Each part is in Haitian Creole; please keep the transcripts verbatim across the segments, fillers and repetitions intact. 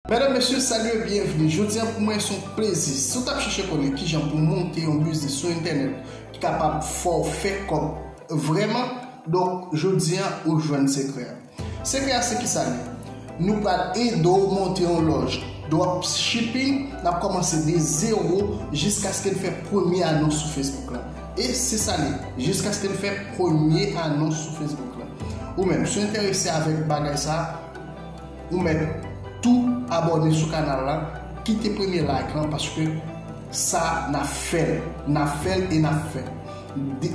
Medam, mesye, salut e byenvni. Jodi a pou mwen se yon plezi. Si w t ap chèche konnen kijan pou w monte yon biznis sou entènèt ki kapab fè w fè kòb vrèman, donk jodi a ou jwenn sekrè a. Sekrè a se kisa l ye? Nou pral ede w monte yon lòj dropshipping, n ap kòmanse de zewo jiskaske n fè premye anons sou Facebook la. E se sa l ye, jiskaske n fè premye anons sou Facebook la. Ou menm, si w enterese avèk bagay sa, ou mèt tou abòne sou kanal la, kite premye like lan, paske sa n ap fè l, n ap fè l e n ap fè l.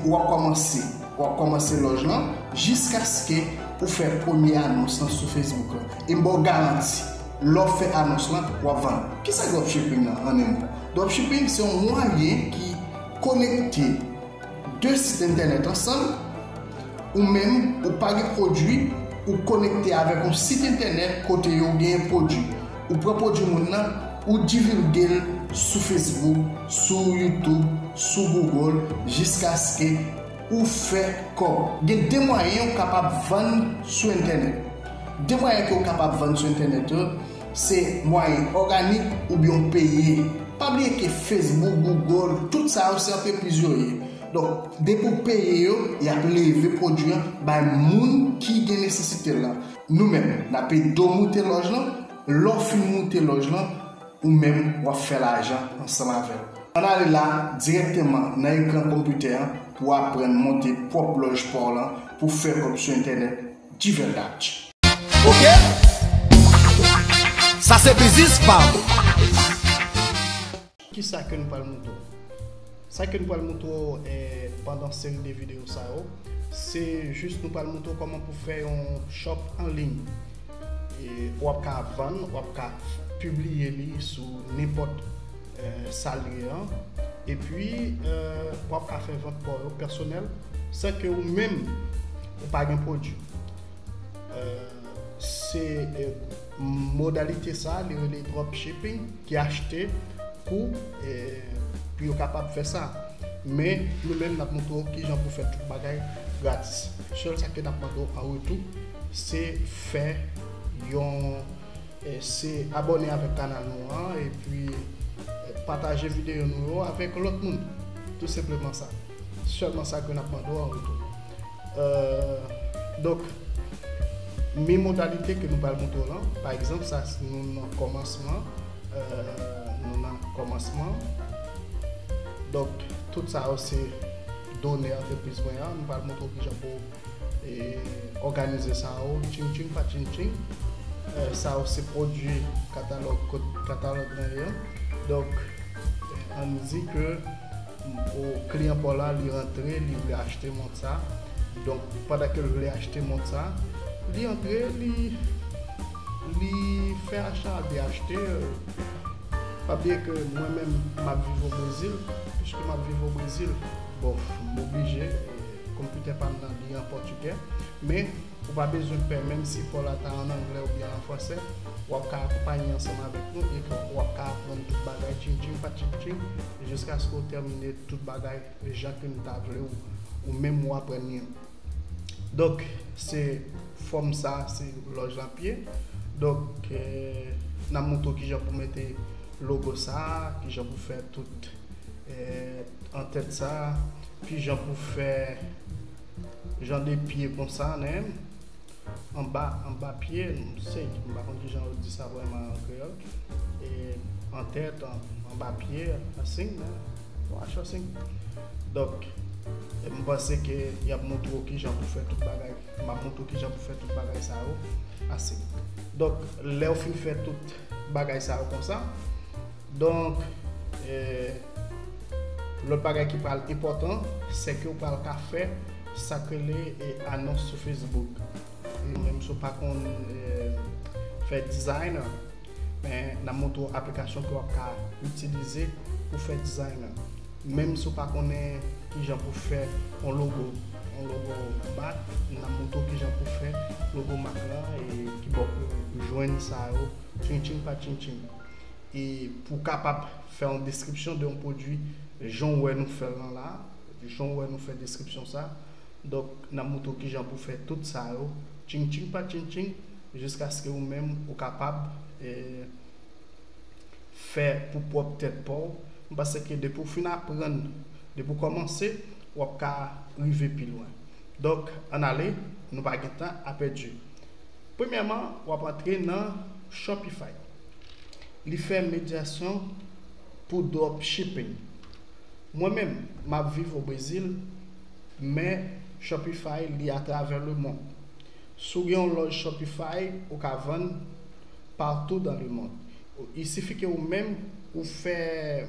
W ap kòmanse, w ap kòmanse lòj lan jiskaske ou fè premye anons lan sou Facebook lan. E m ba w garanti, lè w fè anons lan, w ap vann. Kisa dropshipping lan an en mo? Dropshipping se yon mwayen ki konekte de sit entènèt ansanm, ou menm, ou pa gen pwodui, ou konekte avèk yon sit entènèt kote yo genyen pwodui. Ou pran pwodui moun nan, ou divilge l sou Facebook, sou YouTube, sou Google, jiskaske ou fè kòb. Gen de mwayen ou kapab vann sou entènèt. De mwayen ke ou kapab vann sou entènèt yo, se mwayen òganik oubyen w peye. Pa bliye ke Facebook, Google, tout sa yo se antrepriz yo ye. Donk, depi w peye yo, y ap leve pwodui an bay moun ki gen nesesite l lan. Nou menm, n ap ede w monte lòj lan. Lè w fin monte lòj lan, ou menm, w ap fè lajan ansanm avè l. Ann ale la, dirèkteman nan ekran konpitè an pou w aprann monte pwòp lòj pa w lan pou fè kòb sou entènèt. Divèl Dutch. Ok? Sa se biznis pa m. Kisa ke nou pral montre w? Sa ke nou pral montre w, eh, pandan seri de videyo sa yo, se jis nou pral montre w kòman pou fè yon shop an liy. E w ap ka vann, w ap ka pibliye li sou nenpòt, eh, sa l ye an. Epi, eh, w ap ka fè vant pa w yo pèsonèl, san ke ou menm, ou pa gen pwodui. Eh, se, eh, modalite sa, li rele dropshipping, ki achte kou, eh, pou yo kapab fè sa. Men, nou menm, n ap montre w kijan pou fè tout bagay gratis. Sèl sa ke n ap mande w an retou, se fè yon, eh, se abòne avèk kanal nou an, epi, eh, pataje videyo nou yo avèk lòt moun. Tou senpleman sa. Sèlman sa ke n ap mande w an retou. Euh, donk, men modalite ke nou pral montre w lan. Pa egzanp, sa, nou nan kòmansman. Euh, nou nan kòmansman. Donk, tout sa yo se done antrepriz mwen an. Nou pral montre w kijan pou, e, òganize sa yo, tching tching pa tching tching. Euh, sa yo se pwodui katalòg, kot katalòg nan ye an. Donk, ann di ke o kliyan pa w la, li rantre, li vle achte mont sa. Donk, pandan ke l vle achte mont sa, li antre, li, li fè acha, li achte. Pa bliye ke mwen menm, m ap viv o Brezil. Piske m ap viv o Brezil, bon, m oblije, e, konpitè pa m nan, li an pòtigè. Men, ou pa bezwen pè, menm si pa w la ta an anglè oubyen an fransè, w ap ka akonpaye ansanm avèk nou e w ap ka aprann tout bagay, tching tching pa tching tching, jiskaske w tèmine tout bagay jan ke n ta vle w, ou menm ou aprann li an. Donk, se fòm sa, se lòj lan ap ye. Donk, eh, n ap montre w kijan pou mete logo sa, kijan pou fè tout, eh, antèt sa, kijan pou fè jan de pye konsa, nan, anba, anba pye, m sèy, m pa konn kijan yo di sa vrèman an kreyòl. E antèt, an, anba pye, a sing, men, bon, a sing. Donk, e m panse ke y ap montre w kijan pou fè tout bagay, m ap montre w kijan pou fè tout bagay sa yo, a sing. Donk, lè w fin fè tout bagay sa yo konsa, donk, e, lòt bagay ki pral enpòtan, se ke w pral ka fè sa k rele, e, anons sou Facebook. E menm si w pa konn, e, fè dizay, men n ap montre w aplikasyon ke w ap ka itilize pou fè dizay lan. Menm si w pa konnen kijan pou fè yon logo, yon logo mak, n ap montre w kijan pou fè logo mak lan e kibò pou w jwenn sa yo, tching tching pa tching tching. E pou w kapab fè yon deskripsyon de yon pwodui, jan w wè nou fè l lan la, jan w wè nou fè deskripsyon sa. Donk, n ap montre w kijan pou fè tout sa yo, tching tching pa tching tching, jiskaske ou menm, ou kapab, e, fè pou pwòp tèt pa w. M panse ke depi w fin aprann, depi w kòmanse, w ap ka rive pi lwen. Donk, ann ale, nou pa gen tan a pèdi. Premyèman, w ap antre nan Shopify. Li fè medyasyon pou dropshipping. Mwen menm, m ap viv o Brezil, men Shopify li atravè lemonn. Si w gen yon lòj Shopify, ou ka vann partout dans le monde. Il suffit ke ou menm ou fè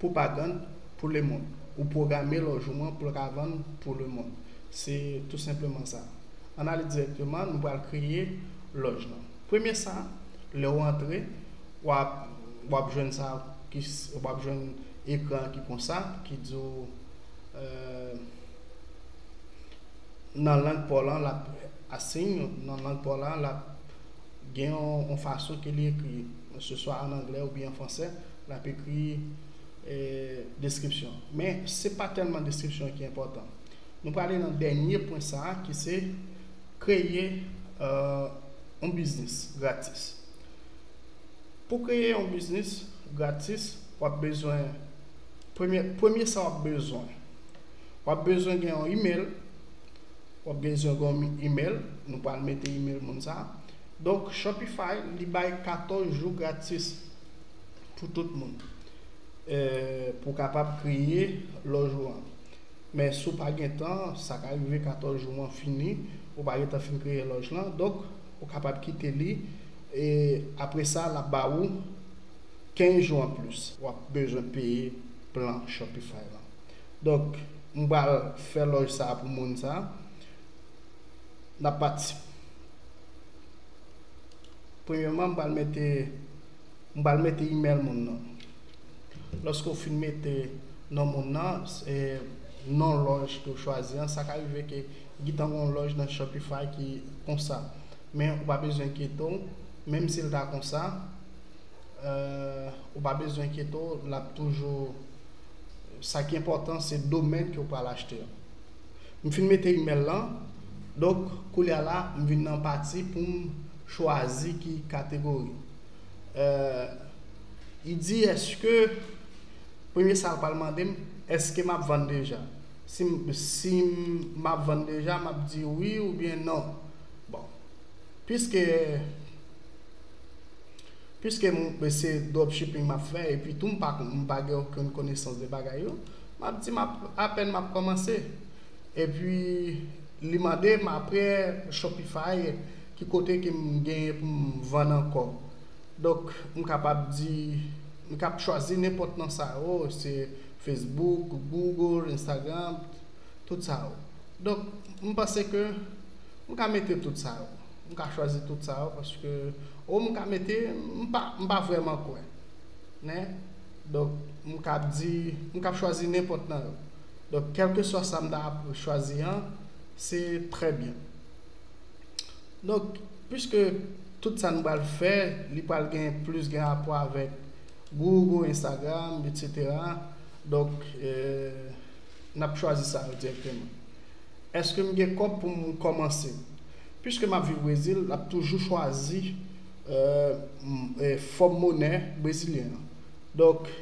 pwopagann pou lemonn. Ou pwograme lòj ou an pou l ka vann pou lemonn. Se tou senpleman sa. Ann ale dirèkteman, nou pral kreye lòj lan. Premye sa, lè w antre, w ap, w ap jwenn sa, ki, w ap jwenn ekran ki konsa, ki di w, euh, nan lang pa w lan, l ap assign, nan lang pa w lan, l ap gen yon, yon fason ke li ekri, se swa an anglè oubyen an fransè, l ap ekri, eh, deskripsyon. Men, se pa tèlman deskripsyon ki enpòtan. Nou prale nan dènye pwen sa a, ki se kreye, euh, yon biznis gratis. Pou kreye yon biznis gratis, w ap bezwen, premye, premye sa w ap bezwen, w ap bezwen gen yon email, w ap bezwen gen yon email, nou pral mete email moun sa. Donk, Shopify, li bay katòz jou gratis pou tout moun, eh, pou w kapab kreye lòj ou an. Men si w pa gen tan, sa ka rive katòz jou an fini, ou pa gen tan fin kreye lòj lan, donk ou kapab kite li, e apre sa, l ap ba ou kenz jou anplis. W ap bezwen peye plan Shopify lan. Donk, m pral fè lòj sa a pou moun sa a. N ap pati. Premyèman, m pral mete, m pral mete email moun nan. Lòske w fin mete non moun nan, se non lòj ke w chwazi an, sa ka rive ke gentan gen yon lòj nan Shopify ki konsa. Men ou pa bezwen enkyete w, menm si l ta konsa, euh, ou pa bezwen enkyete w, l ap toujou, sa ki enpòtan, se domèn ke w pral achte an. M fin mete email lan, donk, koulye a la, m vin nan pati pou m chwazi ki kategori. Euh, li di, èske, premye sa l pral mande m, èske m ap vann deja? Si m, si m ap vann deja, m ap di wi oubyen non. Bon, piske, piske m, se dropshipping m ap fè, epi tou m pa, m pa gen okenn konesans de bagay yo, m ap di m ap, apèn m ap kòmanse. Epi, li mande m apre Shopify, ki kote ke m genyen pou m vann ankò. Donk, m kapab di, m kab chwazi nenpòt nan sa yo, se Facebook, Google, Instagram, tout sa yo. Donk, m panse ke m ka mete tout sa yo. M ka chwazi tout sa yo, paske, o m ka mete, m pa, m pa vrèman kwè. Nen? Donk, m kab di, m kab chwazi nenpòt nan yo. Donk, kèlkeswa sa m ta ap chwazi an, se trè byen. Donk, piske tout sa nou pral fè, li pral gen plis gen rapò avèk Google, Instagram, etsetera. Donk, eh, n ap chwazi sa yo dirèkteman. Èske m gen kòb pou m kòmanse? Piske m ap viv Brezil, l ap toujou chwazi, eh, m, eh, fòm monè brezilyen an. Donk,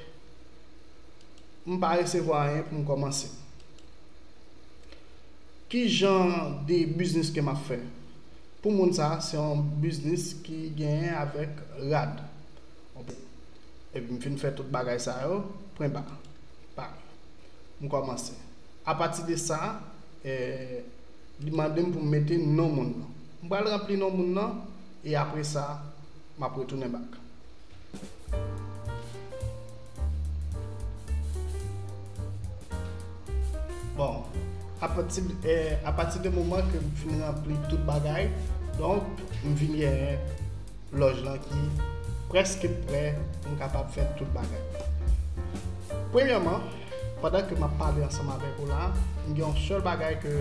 m pa resevwa anyen pou m kòmanse. Ki jan de biznis ke m ap fè? Pou moun sa, se yon biznis ki genyen avèk rad. Epi m fin fè tout bagay sa yo, pwen ba. Pare. M kòmanse. Apati de sa, eh, li mande m pou m mete non moun nan. M pral ranpli non moun nan, e apre sa, m ap retounen bak. Bon, apati, eh, apati de moman ke m fin ranpli tout bagay, donk, m vin genyen lòj lan ki prèske prè pou m kapab fè tout bagay. Premyèman, pandan ke m ap pale ansanm avèk ou la, m gen yon sèl bagay ke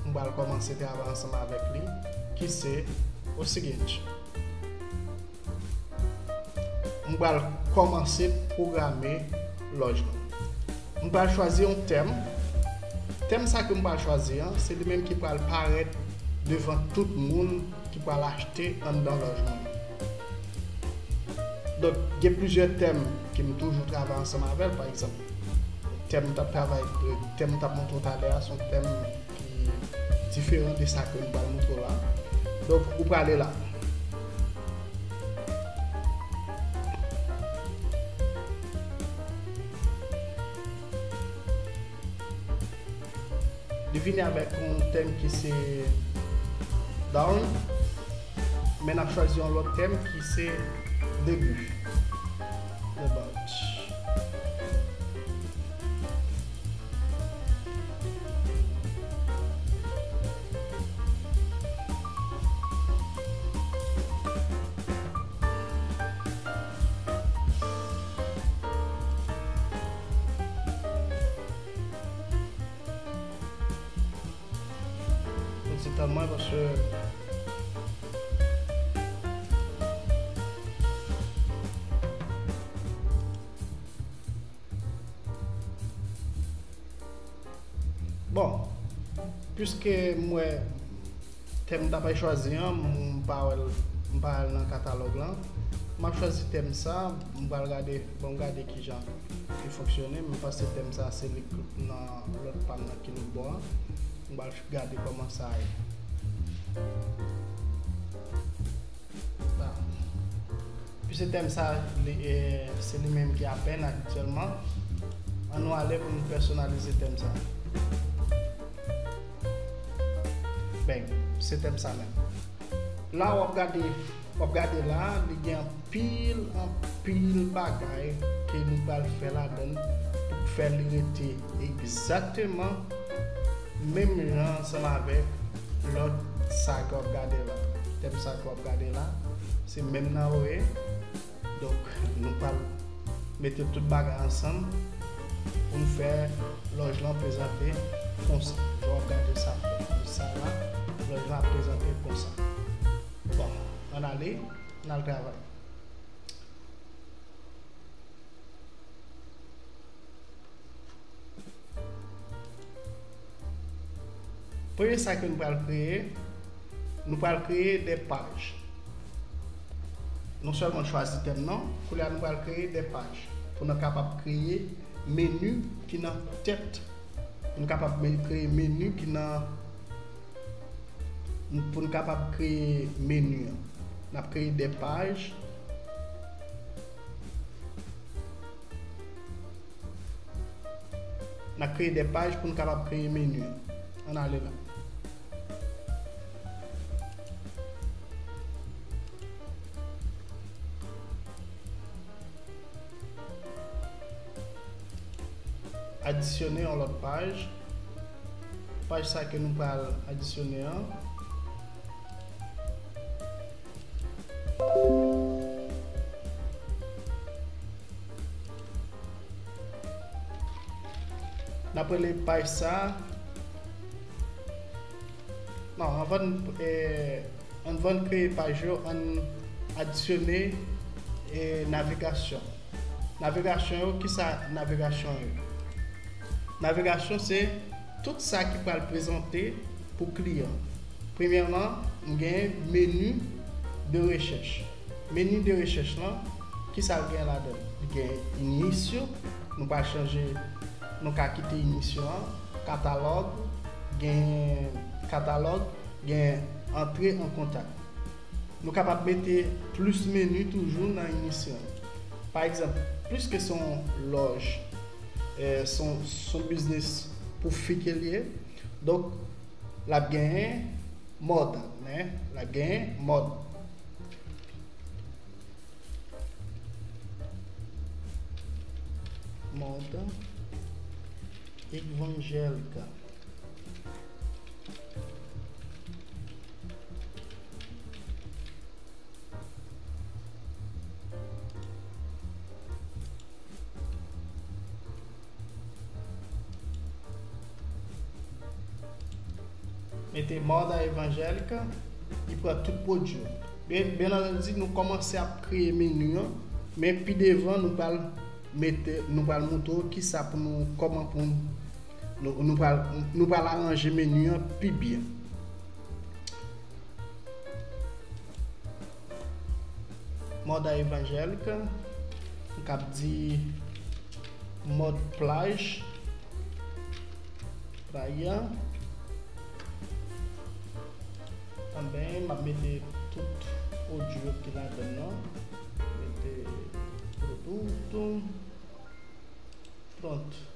m pral kòmanse travay ansanm avèk li, ki se o seguinte. M pral kòmanse pwograme lòj lan. M pral chwazi yon tèm. Tèm sa ke m pral chwazi an, se li menm ki pral parèt devan tout moun ki pral achte anndan lòj mwen. Donk, gen plizyè tèm ke m toujou travay ansanm avè l. Pa egzanp, tèm m t ap travay, tèm m t ap montre w talè a, se yon tèm ki diferan de sa ke m pral montre w la. Donk, ou prale la. Li vini avèk yon tèm ki se down, men n ap chwazi yon lòt tèm ki se debi. About. Donk, se tèlman paske Bon, piske m wè tèm m ta pral chwazi an, m pa wè l, m pa al nan katalòg lan. M ap chwazi tèm sa, m pral gade, bon, m gade kijan li fonksyone. M panse tèm sa se li k nan lòt pa m nan ki lòt bò a. M pral gade kòman sa ye. Bon. Piske tèm sa, li, e, se li menm ki apèn aktyèlman, ann nou ale pou nou pèsonalize tèm sa. Bang, se tèm sa menm. La w ap gade, w ap gade la, li gen anpil, anpil bagay ke nou pral fè ladan l pou fè li rete egzakteman menm jan ansanm avèk lòt sa ke w ap gade la. Tèm sa ke w ap gade la, se menm nan yo ye. Donk, nou pral mete tout bagay ansanm pou n fè lòj lan prezante konsa. Jan w ap gade sa, sa la, lòj lan ap prezante konsa. Bon, ann ale, n al travay. Premye sa ke nou pral kreye, nou pral kreye de paj. Non sèlman chwazi tèm nan, kounye a nou pral kreye de paj pou nou kapab kreye meni ki nan tèt, pou nou kapab men-, kreye meni ki nan, pou nou kapab kreye meni an. N ap kreye de paj. N ap kreye de paj pou n kapab kreye meni an. Ann ale la. Adisyone yon lòt paj. Paj sa ke nou pral adisyone an. N ap rele paj sa. Non, anvan n, eh, anvan n kreye paj yo, ann adisyone, eh, navigasyon. Navigasyon yo, kisa navigasyon yo? Navigasyon se tout sa ki pral prezante pou kliyan. Premyèman, m gen meni de rechèch. Meni de rechèch lan, kisa l gen ladan l? Li gen inisyon, nou pral chanje, nou ka kite inisyon an, katalòg, gen katalòg, gen antre an kontak. Nou kapab mete plis meni toujou nan inisyon an. Pa egzanp, piske se yon lòj, eh, se yon, se yon biznis pou fi ke l ye, donk, l ap genyen mòd, men, l ap genyen mòd. Mòd evanjèlik. Mete mòd evanjèlik, li pran tout pwodui yo. Byen, byen antandi, nou kòmanse ap kreye meni an, men pi devan nou pral mete, nou pral montre w kisa pou nou, kòman pou nou, nou pral, nou pral aranje meni an pi byen. Mòd a evanjèlik, m kab di mòd plaj, playa. Anben, m ap mete tout pwodui yo ki ladann nan. Mete produto, pronto.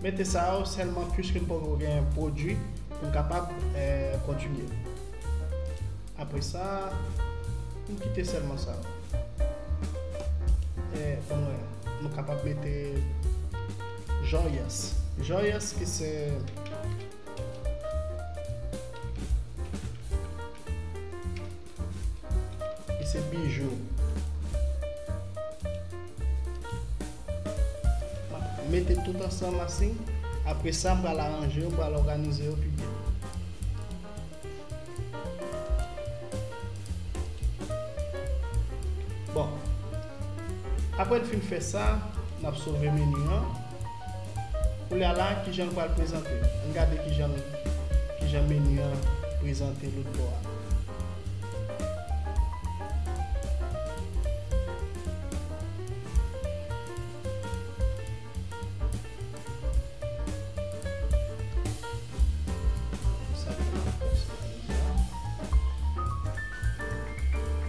Mete sa yo sèlman piske n poko gen pwodui pou n kapab, eh, kontinye. Apre sa, nou kite sèlman sa yo. Eh, ban m wè, nou kapab mete joias. Joias ki se E se bijou. M ap mete tout ansanm asin. Apre sa, m pral aranje yo, m pral òganize yo pi byen. Bon. Apre n fin fè sa, n ap sove meni an. Kounye a la, kijan l pral prezante? Ann gade kijan, kijan meni an prezante lòt bò a.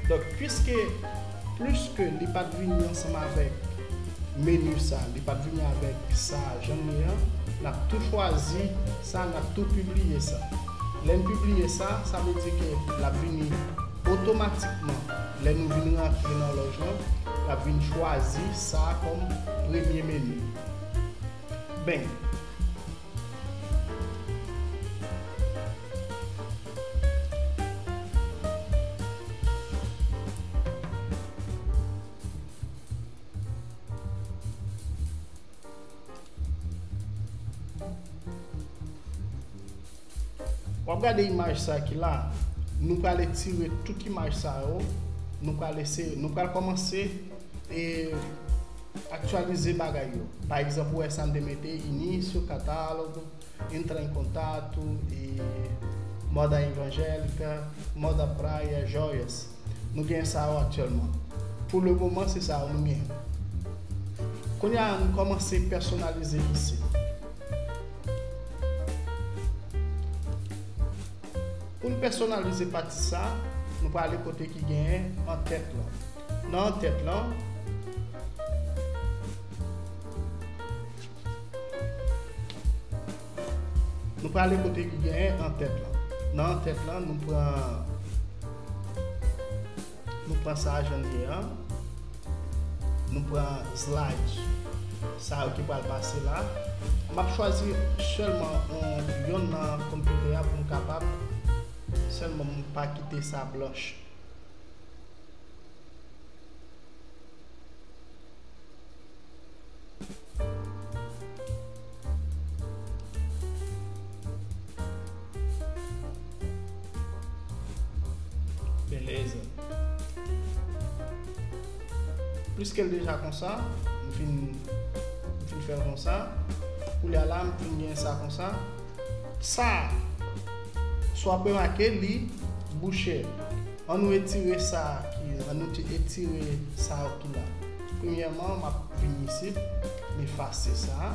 Donk, piske, pliske li pa t vini ansanm avèk meni sa, li pa t vini avèk sa jan l ye an, n ap tou chwazi sa, n ap tou pibliye sa. Lè n pibliye sa, sa vle di ke l ap vini otomatikman, lè nou vin rantre nan lòj lan, l ap vin chwazi sa kòm premye meni. Ben, w ap gade imaj sa ki la, nou pral etire tout imaj sa yo, nou pral eseye, nou pral kòmanse e aktyalize bagay yo. Pa egzanp, ou wè sa m te mete, início, catálogo, entrar em contato, e moda evangélica, moda praia, joias. Nou gen sa yo aktyèlman. Pou le moman, se sa yo nou gen. Kounye a, nou kòmanse pèsonalize isit. Pou n pèsonalize pati sa, nou prale kote ki genyen antèt lan. Nan antèt lan, nou prale kote ki genyen antèt lan. Nan antèt lan, nou pran, nou pran sa jan l ye an. Nou pran slide sa yo ki pral pase la. M ap chwazi sèlman yon, yonn nan konpitè a pou m kapab sèlman m pa kite sa blanch. Beleza. Pliske l deja konsa, m fin, m fin fè l konsa. Koulye a la, m fin gen sa konsa. Sa, si w ap remake, li bouche. An nou etire sa ki, an nou ti-, etire sa ki la. Premyèman, m ap vin isit, m efase sa.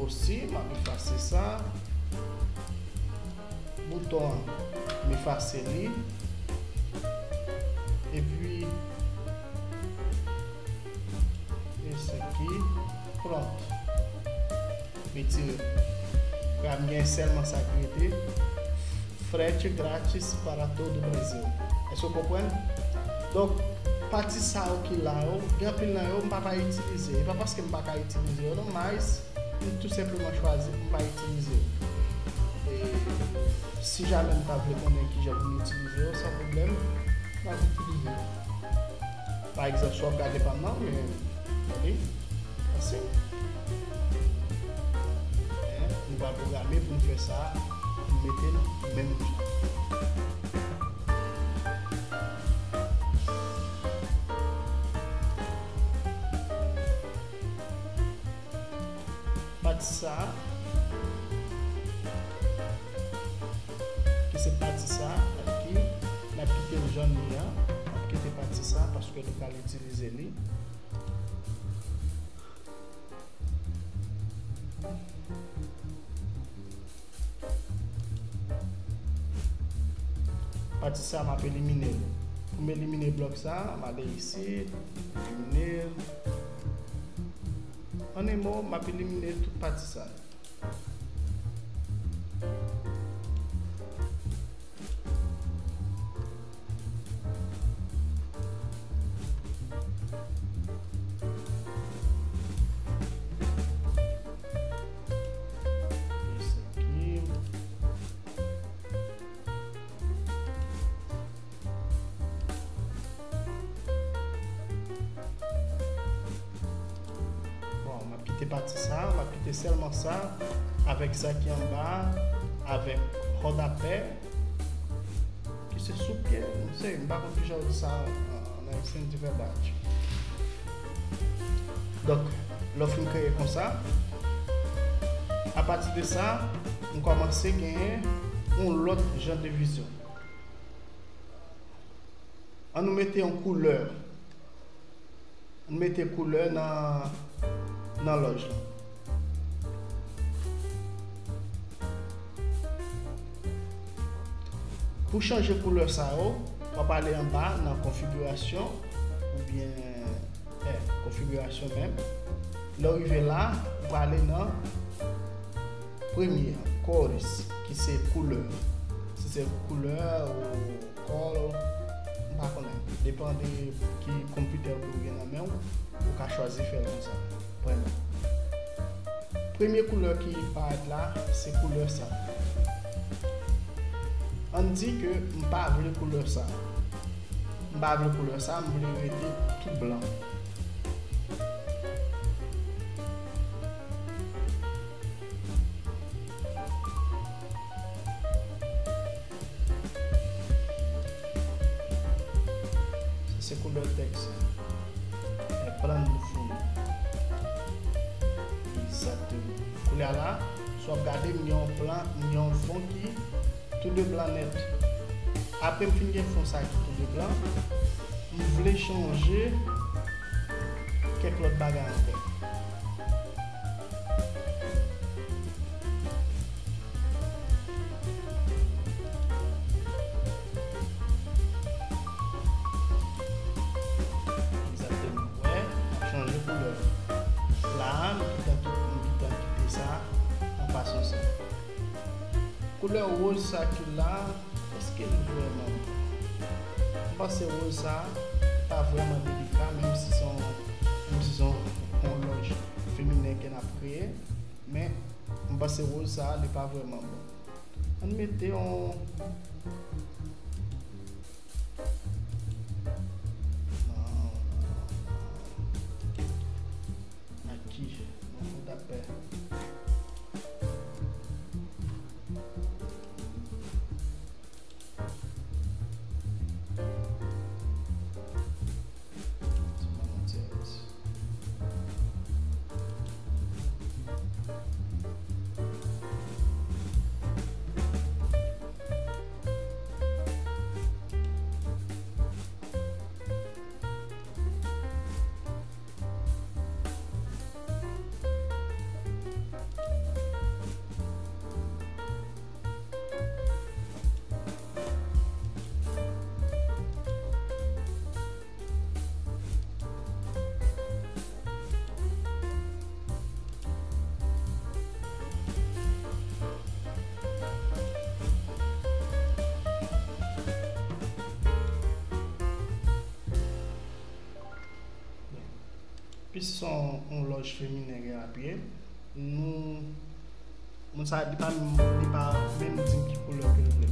Osi, m ap efase sa. Bouton an, m efase li. Epi, e sa ki pronto. M etire. Kounye a m gen sèlman sa ki rete. Frete grátis para todo o Brasil. Èske w konprann? Donk, pati sa yo ki la yo, gen anpil nan yo m pa ka itilize. E pa paske m pa ka itilize yo non, mas m tou senpleman chwazi pou m pa itilize yo. E si jamè m ta vle konnen kijan pou m itilize yo, san pwoblèm, m ap itilize yo. Pa egzanp, si w ap gade pa m nan, men, gade, pase. Men, nou va pwograme pou n fè sa, pou n mete l menm jan. Pati sa a, ki se pati sa a, ki n ap kite l jan l ye a, n ap kite pati sa a paske nou pral itilize li. Pati sa a, m ap elimine l. Pou m elimine blòk sa a, m ale isit, elimine l. An en mo, m ap elimine tout pati sa a. Bon, m ap kite pati sa, m ap kite sèlman sa, avèk sa ki anba, avèk kòd apè, ki se sou pye, m se, m pa konn kijan yo di sa an, an ayisyen, di vèbaj. Donk, lè w fin kreye konsa, apati de sa, m kòmanse genyen yon lòt jan de vizyon. An nou mete yon koulè. Ann mete koulè nan, nan lòj la. Pou chanje koulè sa yo, w ap ale anba nan konfigirasyon oubyen, eh, konfigirasyon menm. Lè w rive la, ou prale nan premye, cores, ki se koulè. Si se koulè ou kòl, m pa konnen. Depann de ki konpitè ke w gen nan men w, ou ka chwazi fè l konsa. Premye. Premye koulè ki parèt la, se koulè sa. Ann di ke m pa vle koulè sa. M pa vle koulè sa, m vle rete tou blan. Sa se koulè tèks la. E plan de fon. Egzakteman. Koulye a la, si w ap gade, m gen yon plan, m gen yon fon ki tou de blan nèt. Apre m fin gen fon sa ki tou de blan, m vle chanje kèk lòt bagay ankò. Egzakteman. Wè, m ap chanje koulè. La a, m gentan ki-, m gentan kite sa an fason sa. Koulè woz sa ki la, èske l vrèman bon? M panse woz sa pa vrèman delika, menm si se yon, menm si se yon, yon lòj feminen ke n ap kreye, men m panse woz sa, li pa vrèman bon. Ann mete yon, non, non, non. Aki, non, fon dapè. Pis se yon, yon lòj feminen gen apye. Nou, moun sa, li pa menm, li pa menm di m ki koulè ke l vle.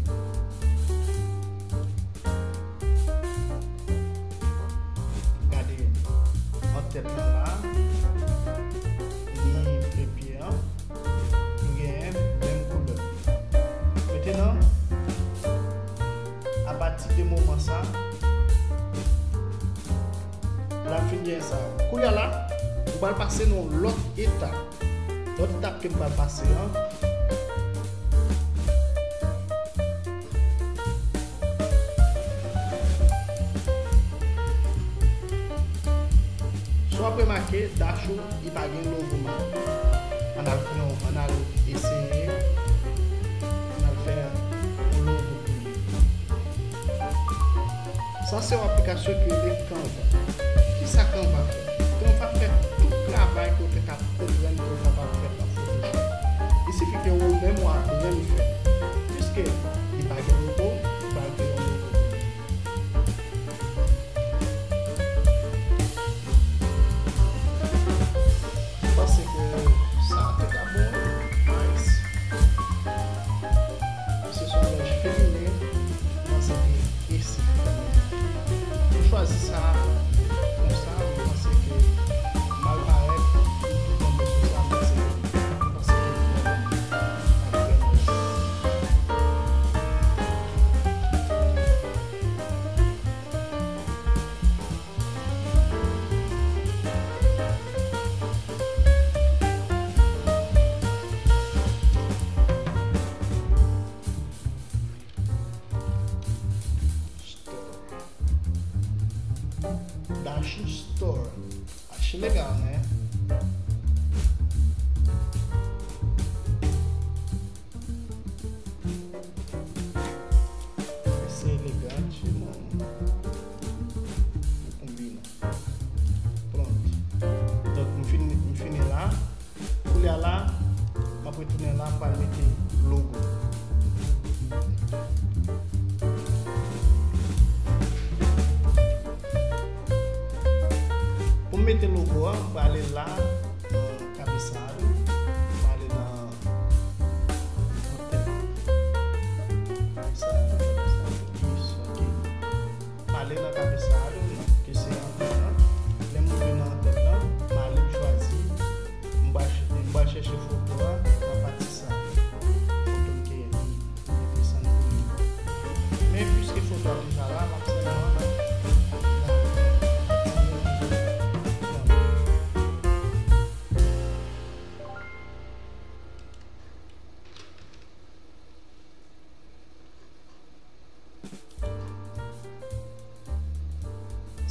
Gade, an tèt lan la, li epye an, nou genyen menm koulè. Mentenan, apati de moman sa, n ap fin genyen sa. Koulye a la, nou pral pase nan yon lòt etap. Lòt etap ke m pral pase an, si w ap remake, Dash ou, li pa gen logo mal. Ann al pran, ann al eseye, ann al fè yon logo pou li. Sa se yon aplikasyon ki rele Canva. Kisa Canva fè? Canva fè tout travay ke w te ka konprann ke w kapab fè nan Photoshop. Li sifi ke ou menm ou aprann fè. Piske li pa gen logo, ou pral kreye yon logo. M panse ke sa te ka bon, wi. Nice. Se yon lòj feminen, m panse ke esi feminen. M chwazi sa konsa, m panse ke mal parèt, m tou tonbe sou sa, m panse ke, m panse ke li vrèman, li vrèman. Store. Dashou Store. Achte legal, men. Se elegan, ti moun. Li konbine. Pronto. Donk, m fini, m fini la. Kounye a la, m ap retounen la, m pral mete logo. Pou m mete logo a, m prale la, nan cabeçalho, m prale nan, nan tèt. Cabeçalho, cabeçalho, isso, ok. M ale nan cabeçalho, ke se antèt lan. Lè m rive nan antèt lan, m ale m chwazi, m pral ch-, m pral chèche foto a nan pati sa. Foto m te, m te desann pou li. Men piske foto a deja la, m ap sèlman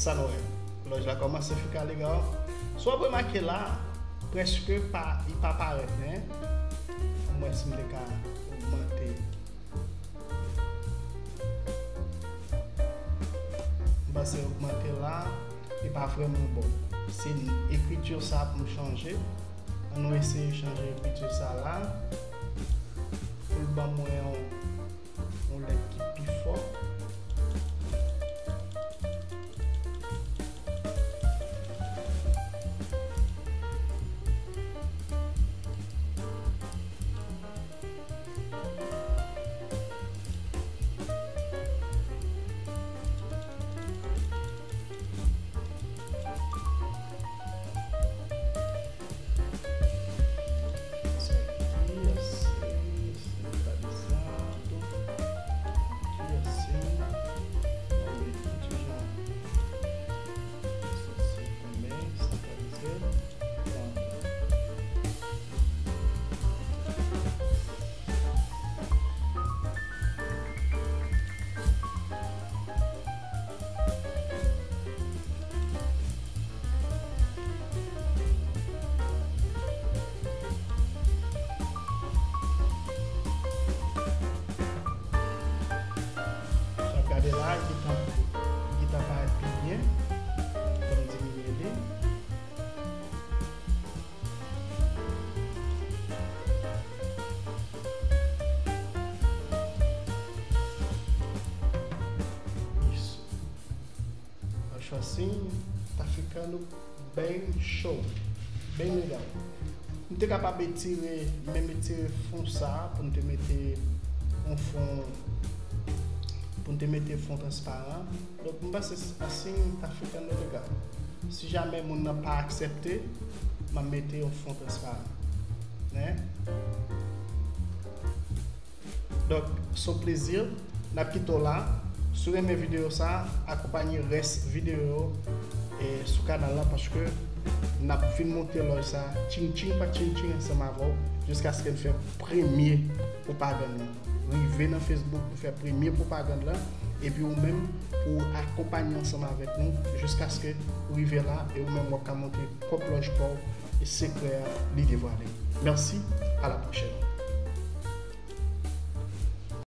Sa nou wè. Lòj la kòmanse fika legal. Si w ap remake la, prèske pa, li pa parèt, men. Omwen si m te ka ogmante. M panse ogmante la, li pa vrèman bon. Se ekriti sa pou m chanje. Ann nou eseye chanje ekriti sa la. Pou l ban mwen yon, yon lèt ki pi fò. Isso aqui, assim, centralizado. Aqui, assim. Aí, aqui já. Isso assim também, centralizado. Pronto. Sa w ap gade la, li gentan, li gentan parèt pi byen. Ban m diminye li. Isso. Acho assim, tá ficando bem show, bem legal. M te kapab etire, menm etire fon sa pou m te mete yon fon, pou m te mete fon transparan. Donk, m panse asin ta ficando legal. Si jamè moun nan pa aksepte, m ap mete yon fon transparan. Hein? Donk, se yon plezi. N ap kite w la. Si w renmen videyo sa, akonpanye rès videyo yo. sou kanal la, paske n ap fin monte lòj sa tching tching pa tching tching ansanm avè w jiskaske n fè premye pwopagann nan. Rive nan Facebook, nou fè premye pwopagann lan, epi ou menm pou w akonpanye ansanm avèk nou jiskaske ou rive la, e ou menm w ap ka monte pwòp lòj pa w, e sekrè a li devwale. Mèsi, a la pwochèn.